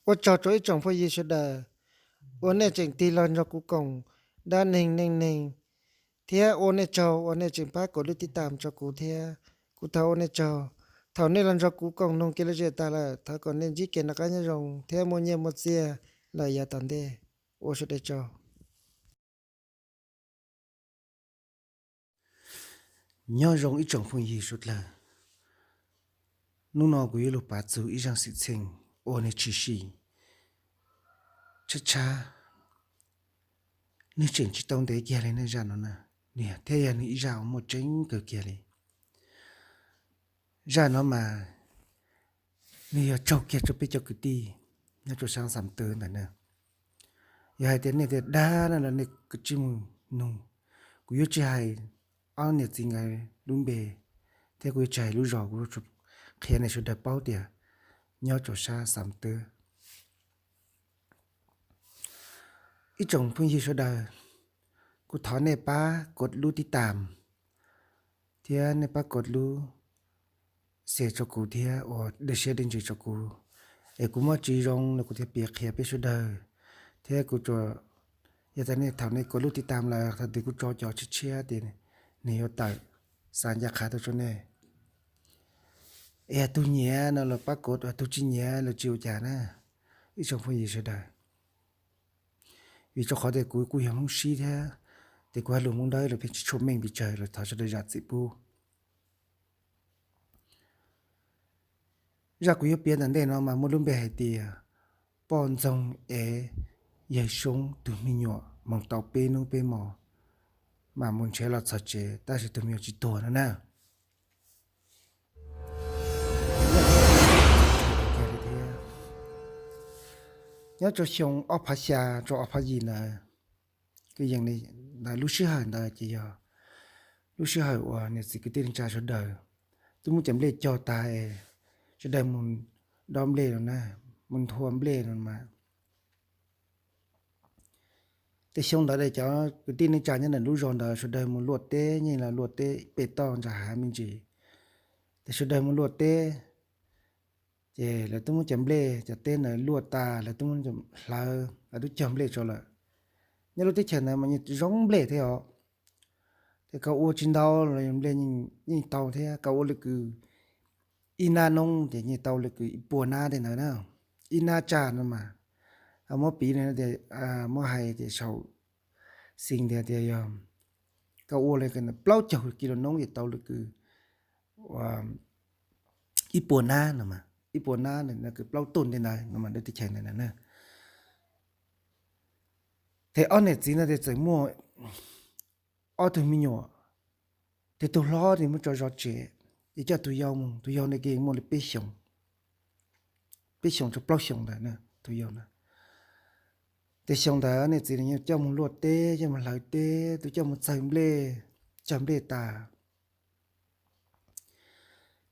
Ua tsaug rau ib tsoom phooj ywg sawv daws uas nej tseem tig los nrog kuv koom dab neeg neej neeg, thiab ua nej tsaug uas nej tseem pab kov lub tib tam rau kuv thiab. Kuv thov ua nej tsaug. Thaum nej los nrog kuv koom noog kev lom zem tas lawm, thov kom nej ntsib kev noj qab nyob zoo thiab muaj nyiaj muaj txiaj los yav tom ntej. Ua sawv daws tsaug. Nyob zoo ib tsoom phooj ywg suav dlawg, hnub no kuv yuav lug pav txug ib zaaj xwm txheej uas nwg tshwm sim tshab tshab, nwg tseem tsis tau ntev kiag li ne zaj no na, thiab yog nwg ib zaaj uas muaj tseeb kawg kiag li. Zaaj no mas nwg yog tsaug kiag rau peb cov kwv tij nyob rau saab Xam Tawb ntawm na. Yog hais tias nej tias dag na los nej kav tsij mus nug, kuv yuav tsis hais ob niam txiv nkawd lub npe, thiab kuv yuav tsis hais lub zos, kuv qhia nej sawv daws paub tias nyob rau saab Xam Tawb. Ib tsoom phooj ywg sawv daws, kuv thov nej pab kov lub tib tam, thiab nej pab kov lub share rau kuv thiab ua dej siab dej ntsws rau kuv, es kuv muaj tsis zoo los kuv thiaj piav qhia peb sawv daws, thiab kuv tsuas, yog tas nej thaum nej kov lub tib tam lawm thaum twg kuv tso cov tshiab tshiab tias nws yuav tawm xa ncaj qha tuaj rau nej. Es yog tug nyiam no los pab kov, tug tsis nyiam los tsis ua cas na, ib tsoom phooj ywg sawv daws. Vim rau qhov tias kuv kuj yog Hmoob Sib thiab, ces kuv hais lus Hmoob Dawb los pheej tsis tshuaj meej pes tsawg los thov sawv daws zam txim pub. Zaj kuv yuav piav tom ntej no mas muaj lub npe hais tias poj ntxoog ev yawg Soob tug me nyuam moog tau peb nub peb mos mas mus nrhiav los txog tsev tab sis tug me nyuam tsis tuag no na. Nyob rau xyoo ob phav xya rau ob phav yim ntawd, kwv yees li ntawd, lub sij hawm ntawd ces yog lub sij hawm uas niam txiv kwv tij neej tsa sawv daws twb muab cov nplej cog tag, sawv daws mus dob nplej no na, mus nthua nplej no mas. Tej xyoo ntawd cov kwv tij neej tsa nyob ntawm lub zos ntawd sawv daws mus luaj teb, yeej los luaj teb pem toj ntsa hav me ntsis. Ces sawv daws mus luaj teb, ces lawv twb muab cov nplej cov teb ntawd luaj tas, lawv twb muab hlawv, lawv twb cog nplej tso lawm. Nyob lub teb chaws ntawd mas yeej zoo nplej thiab os. Ces koj ua tsis ntau los nplej yeej tau thiab, koj ua lwm kws ib nab noob ces yeej tau lwm kws ib puas nab tej ntawd na. Ib nab tsaj no mas, muab piv tias, muab hais tias saum xis tias yog koj ua li plaub caug kis lus noob ces tau lwm kws ib puas nab no, ib puas nab kws plaub tuj tej ntawd no mas lub teb chaws ntawd na. Ces ob niam txiv no ces txawm muaj ob tug me nyuam, ces tus hlob ces muab tso zov tsev, ces coj tus yau mus, tus yau ntawd ces muaj li peb xyoos, peb xyoos rau plaub xyoos ntawd tus yau na. Ces xyoo ntawd niam txiv coj mus luaj teb, coj mus hlawv teb, tus coj mus txawg nplej, cog nplej tas.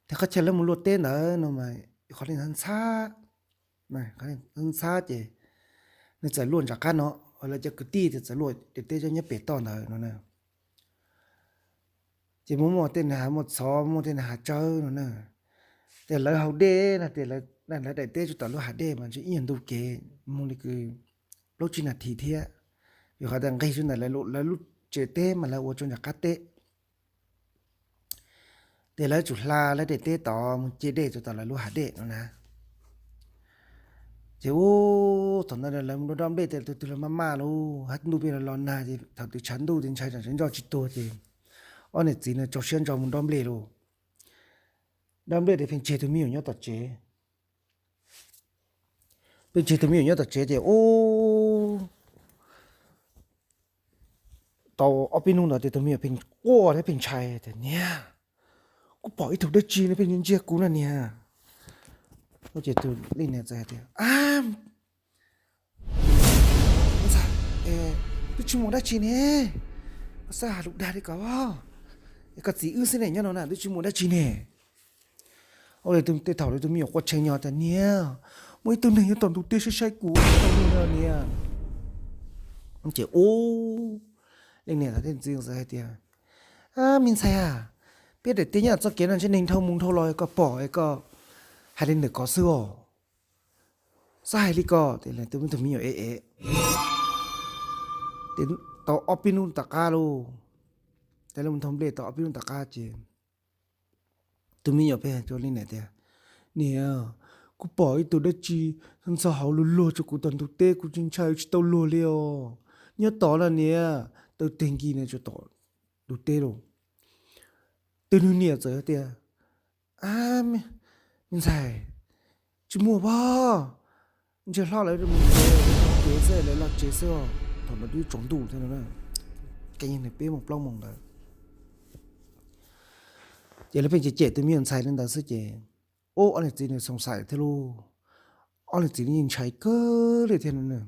Ces qhov chaw lawv mus luaj teb ntawd no mas qhov ntxhab, ntxhab ces nws txawm luaj nram qab no, lawv cov kwv tij ces txawm luaj daim teb nyob pem toj ntawd no. Ces muaj muaj tej nws hav muaj txhov, muaj tej nws hav tsawb no na. Ces lawv haus dej no ces lawv daim teb tsuas tom lub hav dej mas ntshe ib nyuag ntu kev, mus li kws plaub tsib nas this thiab. Vim qhov tias nqig tsuas ntawm lawv lub tsev teb mas lawv ua rau nram qab teb. Ces lawv tsum hla lawv daim teb tod mus ce dej tsuas tom lawv lub hav dej no na. Ces ub, thaum ntawd lawv mus dob nplej ces tus twg los maj maj lauj, hab ntuj pheej los los nag ces thaum twg tshav ntuj ces ntshai tsam tseem nroj tsis tuag ces ob niam txiv no tso siab ntso mus dob nplej lauj. Dob nplej ces pheej tseg tus me nyuam nyob tom tsev. Pheej tseg tus me nyuam nyob tom tsev ces ub, tau ob peb hnub ntawd ces tus me nyuam pheej quaj thiab pheej ntshai tias, Niam, kuv pom ib tug dab tsi no pheej ntsiag kuv na niam. Ces tus leej niam txawm hais tias, Ab, ntxhais, twb tsis muaj dab tsi ne, koj xav has lus dag li ko, es koj txiv wb xwb ne nyob no na twb tsis muaj dab tsi ne. Ua li tej thaum li tus me nyuam quaj tshee nyo tias, Niam, muaj ib tug neeg nyob tom ntug teb saib saib kuv, niam. Ces ub, leej niam txiv txawm hais tias, Me ntxhais a, peb daim teb nyob txoj kev no ntshe neeg dhau mus dhau los koj pom es koj hais li ntawm ko xwb os. Xav hais li ko ces tus me nyuam ev ev, ces tau ob peb hnub tom qab lauj, ces lawv mus nthau nplej tau ob peb hnub tom qab ces tus me nyuam pheej hais rau niam tias, Niam, kuv pom ib tug dab tsi ntxhov hauv luag luag rau kuv tom ntug teb, kuv tsis ntshai tsis tau luag li os. Nyob tod no niam. Tau teg nkis no rau tom ntug teb lauj. Tus nws niam txawm tias, A, me ntxhais, tsis muaj pog, ntshe hlob lawv mus tsev xwb, lawv los tsev xwb. Thaum no twb tsaus ntuj thiab no, kev yeej peb moos plaub moos ntawd. Ces lawv pheej cem cem tus me nyuam ntxhais li ntawd xwb ces, ub, ob niam txiv nws xoom xaim thiab lauj, ob niam txiv yeej ntshai kawg li thiab no.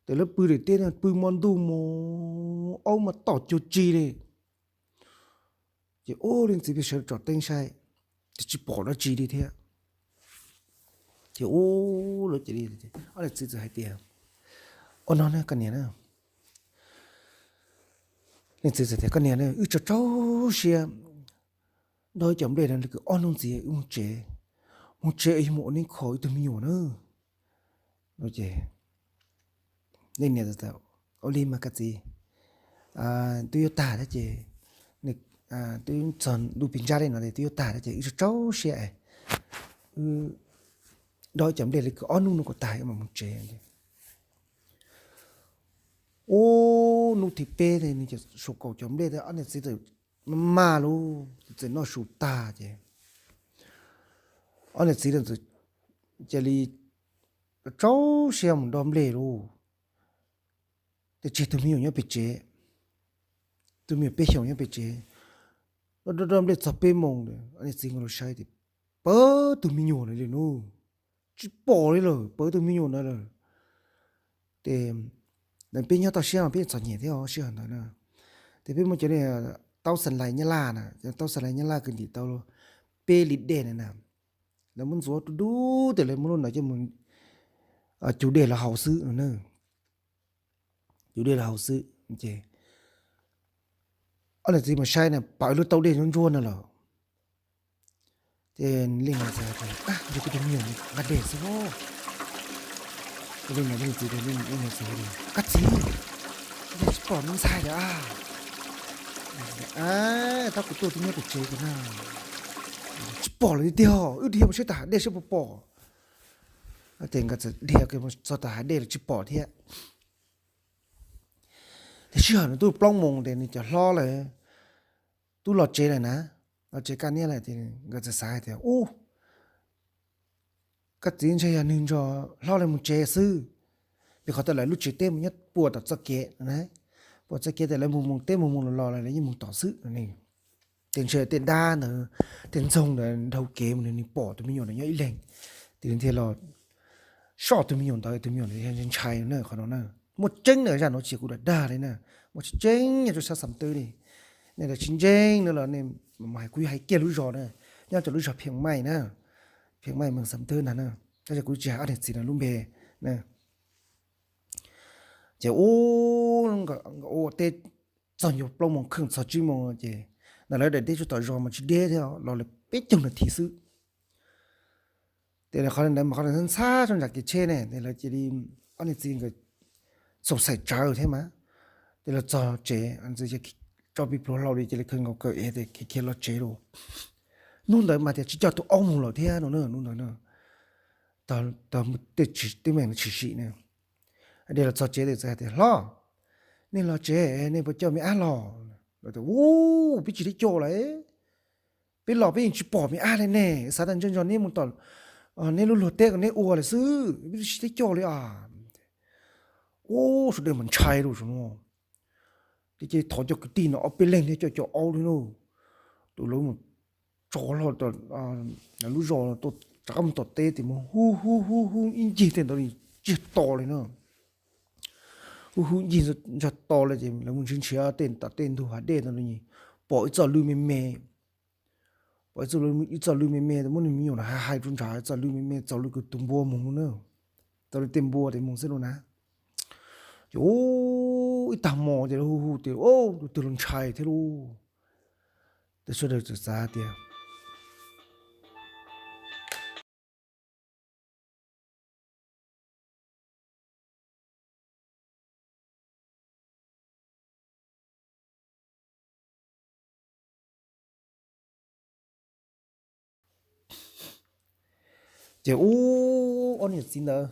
Ces lawv pw daim teb no pw hmo ntuj hmo, aub mas tom cuag tsi li. Ces ub, leej txiv pheej sawv tsom teeb saib, ces tsis pom dab tsi li thiab. Ces ub, lawv ces ob niam txiv txawm hais tias, Ua no ne koj niam na, leej txiv txawm tias, Koj niam, wb tso rau siab, dob ib co nplej no li kwv ob hnub ntxiv wb mus tsev, mus tsev yog mus ua neeb kho ib tug me nyuam na. Ces leej niam, Ua li mas koj txiv, twb yuav tag thiab ces, twb txog ntu pis ntsab li no es twb yuav tag thiab ces wb tso rau siab, wb dob ib co nplej li kwv ob hnub no kom tag wb mam mus tsev. Ub, hnub thib peb nws cov suav kaum cov nplej ob niam txiv txawm maj maj lauj, txawm noj su tag ces ob niam txiv cia li rau siab mus dob nplej lauj. Ces tseg tus me nyuam nyob pem tsev, tus me nyuam peb xyoos nyob pem tsev, dob dob dob nplej txog peb moos, ob niam txiv nkaus los saib tias pawv tug me nyuam lawm li no, tsis pom li lawm, pawv tug me nyuam ntawd lawm. Ces peb nyob toj siab mas peb txom nyem thiab sij hawm ntawd na. Ces peb muaj cov taub xas lais nyab laj na, cov taub xas lais nyab laj kws ntim tau peb li dej na na, lawv muab ntxuav dub dub ces lawv muab lub ntawd coj mus cug dej los haus xwb no na. Cug dej los haus xwb ces ob niam txiv mus saib na, pawv lub taub dej ntsuab ntsuab no lawm. Ces leej niam txawm hais tias, Yog kuv tus me nyuam nqa dej xwb. Leej niam txawm hais tias, Koj txiv, tsis pom me ntxhais lawm a. Tab kuv tuaj twb nyob pem tsev kiag na, tsis pom lawm tiag tiag, wb dhia mus saib tom hav dej saib puas pom. Ces nkawd txawm dhia mus txog tom hav dej los tsis pom thiab. Ces sij hawm nws twb plaub moos ces nws cov hlob lawm twb los tsev lawm na, los tsev kaj niab lawm ces nkawd txawm xav hais tias, Ub, koj txiv ntshe yog nws nrog hlob lawv mus tsev xwb, vim qhov tias lawv lub tsev teb mus nyob puag tom txoj kev, puag txoj kev tias lawv mus mus teb mus mus los los lawv yeej mus tom xwb. Ces ntshe tej dab ntawd, tej ntxoog ntawd dhau kev mus nws pom tus me nyuam ntawd nyob ib leeg, ces nws thiaj los soj tus me nyuam ntawd, tus me nyuam ntawd ntshai na qhov no na. Muaj tseeb na, zaj no tsis yog kuv dag dag li na, muaj tseeb tseeb nyob rau sab Xam Twb li. Nej tsis ntseeg no los nej mus hais, kuv yuav hais kiag lub zos na, nyob rau lub zos Phiaj Maij na, Phiaj Maij Meej Xam Twb ntag na, tab sis kuv tsis hais ob niam txiv no lub npe na. Ces ua teb txog ncua plaub moos kheej txog tsib moos ces na lawv daim teb tsuas tom zos mas tsis deb thiab, los li peb caug nas this xwb. Ces qhov ntawd mas qhov ntxhab ntxhab tso ntsam kev tsheb ne, ces lawv cia li, ob niam txiv nkawd xoom xaim tsawv thiab mas, ces los txog tsev, tso plig plhuav hlau li cia li khaws nkaus kawm ev ces khiav khiav los tsev lauj. Hnub ntawd mas tias tsis coj tus aub mus lawm thiab no na, hnub ntawd na, tag tej meem tshwm sim ne. Dhia los txog tsev ces txawm hais tias, Hlob, nej los tsev nej puas coj me ab los? Lawv tias, Ub, peb tsis teb coj lawm, peb los peb yeej tsis pom me ab li ne, xav tias ntshe nrog neb mus tom neb lub luag teb kom neb ua lawm xwb, peb tsis teb coj li as. Ub, sawv daws mas ntshai lauj saum no. Ces cia li thov cov kwv tij no ob peb leeg thiab coj cov aub thiab lauj. Tus lawv mus tso hlo lub zos rov qab mus tom teb ces mus hu hu hu hu ib ncig tej ntawd li tsiag to li na. Hu hu ib ncig ntsag to li ces lawv mus nrhiav nrhiav tej tom tej ntug hav dej ntawd li, pom ib txoj lw me me, pom ib txoj lw me me, muab nws me nyuam hais hais rau ntshav, ib txoj lw me me txaus li tus npua mus na, txaus li tej npua tes mus xwb lauj na. Ces ib tag hmo ces lawv hu hu ces tus twg los ntshai thiab lauj. Ces sawv daws txawm xav tias Ces ub, ob niam txiv ntawd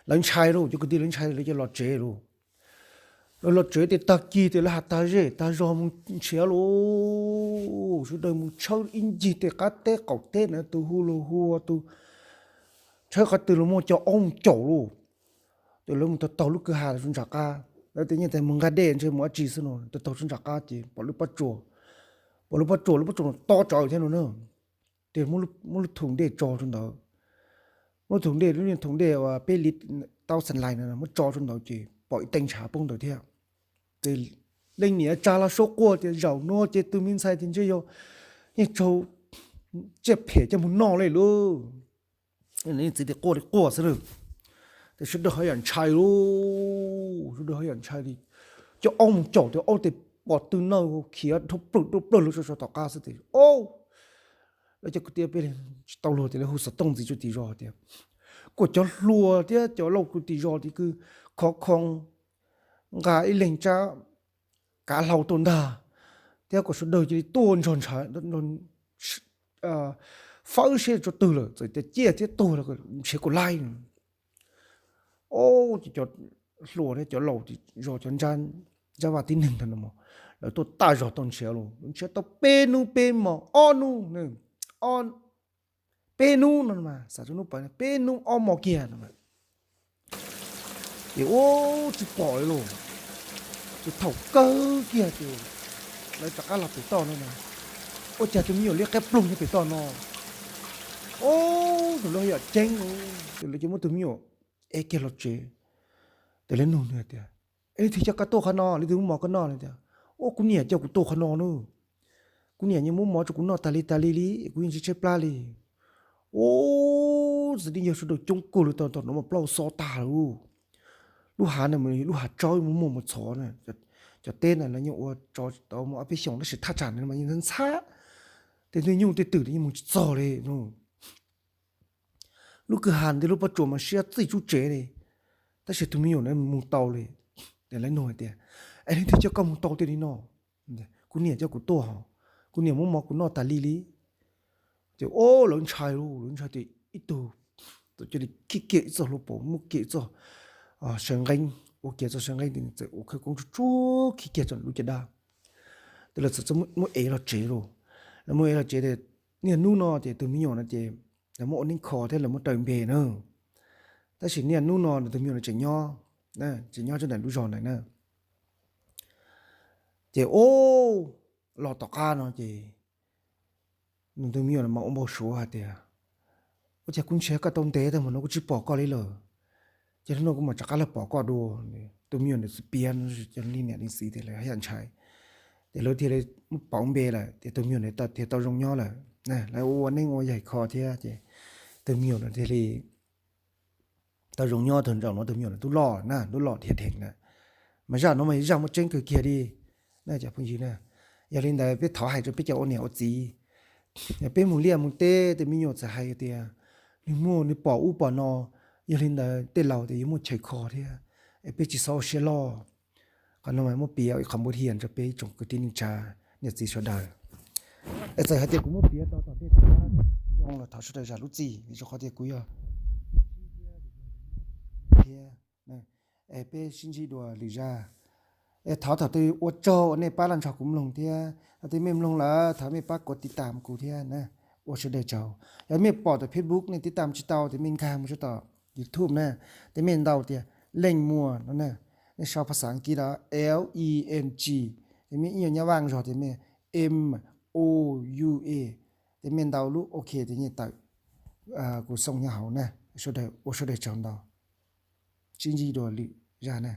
lawv ntshai lauj, cov kwv tij lawv ntshai, lawv cia los tsev lauj. Lawv los tsev tias tag kis tias lawv has tag zej tag zog mus nrhiav lauj. Sawv daws mus tshawb ib ncig tej qab teb qaum teb na, tus hu los hu, tus tshawb qhov twg los muaj cov aub mus caum lauj. Ces lawv mus taug taug lub kwj ha nram qab, lawv tias yeej tas mus nqa dej ntshe mus dab tsi xwb no, taug taug nram qab ces pom lub pob tsuas, pom lub pob tsuas, lub pob tsuas to tsawv thiab no na. Ces muab lub thum dej tso rau ntawd, muab thum dej, lub thum dej uas peb li tau xas lais no muab tso rau ntawd ces pom ib teev ntshav poob ntawd thiab. Ces leej niam tsa hlo suab quaj tias zaum no ces tus me ntxhais tias ntshe yog yeej raug tsiaj phem coj mus noj li lauj. Txiv tias quaj li quaj xwb lauj. Ces sawv daws ho yam ntshai lauj, sawv daws ho yam ntshai li. Cov aub mus caum, cov aub tes pom tw na, khiav dhau plaws dhau plaws lawv sawv tom qab xwb ces, o, lawv cov kwv tij peb tsis tau luag tias lawv hu xov tooj ntxiv rau tim zos tias kom cov hluas thiab cov laus rau tim zos tim kwv khov kho nqa ib leeg tsab kav hlau tuaj ntag, thiab kom sawv daws cia li tuaj nrog ntshav fawb siab tso twg lawm, txawm tias ciaj thiab tuag los nrhiav kom laib. O, ces cov hluas thiab cov laus tim zos, cov ntsab vaj tib neeg ntawd no, lawv tuaj tag zog tau nrhiav los nrhiav tau peb hnub peb hmos, ob hnub, peb hnub no mas xav txog hnub peb, peb hnub ob hmos kiag no mas, ces ua tsis pom li lauj. Ces thaum kawg kiag ces lawv rov qab los pem toj no mas, ua cas tus me nyuam liab qab ploog nyob pem toj no. O, tus lawv yam ceeb, ces lawv cia muab tus me nyuam ev kiag los tsev. Ces lawv nug nws tias, es leej twg coj koj tuaj qhov no, leej twg muab mov koj noj? Tias, ua, kuv niam coj kuv tuaj qhov no na. Kuv niam yeej muab mov rau kuv noj tas li tas li li, kuv yeej tsis tshaib plab li. Ua, txiv neej yawg sawv daws coob kawg li, tau tom no mas plaub xob tag lawm. Lub hav no mas lub hav tsaub muaj muaj mus txhov na. Cov teb na lawv yeej ua tso tau muaj ob peb xyoos tab sis thaj tsam no mas yeej ntxhab, tej ntug nyuj tej twm yeej mus tsis txog li. Lub kwj ha ntawd lub pob tsuas mas siab txij tsuj tsev li, tab sis tus me nyuam na mus tau li. Ces lawv nug hais tias, es leej twg coj koj mus tau tej li no? Kuv niam coj kuv tuaj, kuv niam muab mov kuv noj tas li li. Ces o, lawv ntshai lauj, lawv ntshai tias ib tug txawm cia li khij kiag ib txoj hlua paum, muab kiag ib txoj saw nqeeb, ua kiag txoj saw nqeeb, txawm ua khawv koob tsuag tsuag khij kiag txog lub caj dab. Ces lawv txawm muab ev los tsev lauj. Lawv muab ev los tsev tias niaj hnub no ces tus me nyuam no ces lawv muab ua neeb kho thiab lawv muab raws npe na. Tab sis niaj hnub no tus me nyuam no tseem nyob, tseem nyob tso ntawm lub zos ntawd na. Ces o, los tom qab no ces nws tus me nyuam no mas ua npau suav hais tias, ua cas kuv nrhiav koj tau ntev tag mus no kuv tsis pom koj li lawm, ces hnub no kuv mam rov qab los pom koj dua. Tus me nyuam ntawd txiv piav li niam li txiv tias lawv haj yam ntshai, ces lawv thiaj li muab pauv npe lawm ces tus me nyuam ntawd thiaj tau zoo nyob lawm. Lawv ua neeb ua yaig kho thiab ces tus me nyuam no thiaj li tau zoo nyob. Thaum zaum no tus me nyuam no twb loj na, twb loj dhia dheev lawm, mas zaj no mas zaj muaj tseeb kawg kiag li na cov phooj ywg na. Yog li ntawd peb thov hais rau peb cov ua niam ua txiv, peb mus liaj mus teb tej me nyuam txawm hais tias nws muaj nws pom ub pom no, yog li ntawd tej laus tias yuav muaj chaw kho thiab, es peb tsis txhob ua siab loj. Qhov no mas muab piav ib qho npau hiam rau peb ib tsoom kwv tij neej tsa, niam txiv sawv daws. Es txawm hais tias kuv muab piav tau tom tej thav zoo los thov sawv daws zam lub txim, vim rau qhov tias kuv yog thiab, es peb sib ntsib dua lwm zaj. Es thov thaum twg ua tsaug uas nej pab los nrog kuv mloog thiab, thaum twg mej mloog lawm thov mej pab kuv tiv tam kuv thiab na. Ua sawv daws tsaug. Yog mej pom tom Facebook nej tiv tam tsis tau ces mej nkag mus rau tom YouTube na, ces mej ntaus tias Leej Muas no na, nej sau phas xas Askiv los L E N G, ces mej ib nyuag nyab vaj zog tias mej M O U A, ces mej ntaus lub OK ces yeej tawm kuv xoo nyob hauv na. Ua sawv daws tsaug ntau, sib ntsib dua lwm zaj na.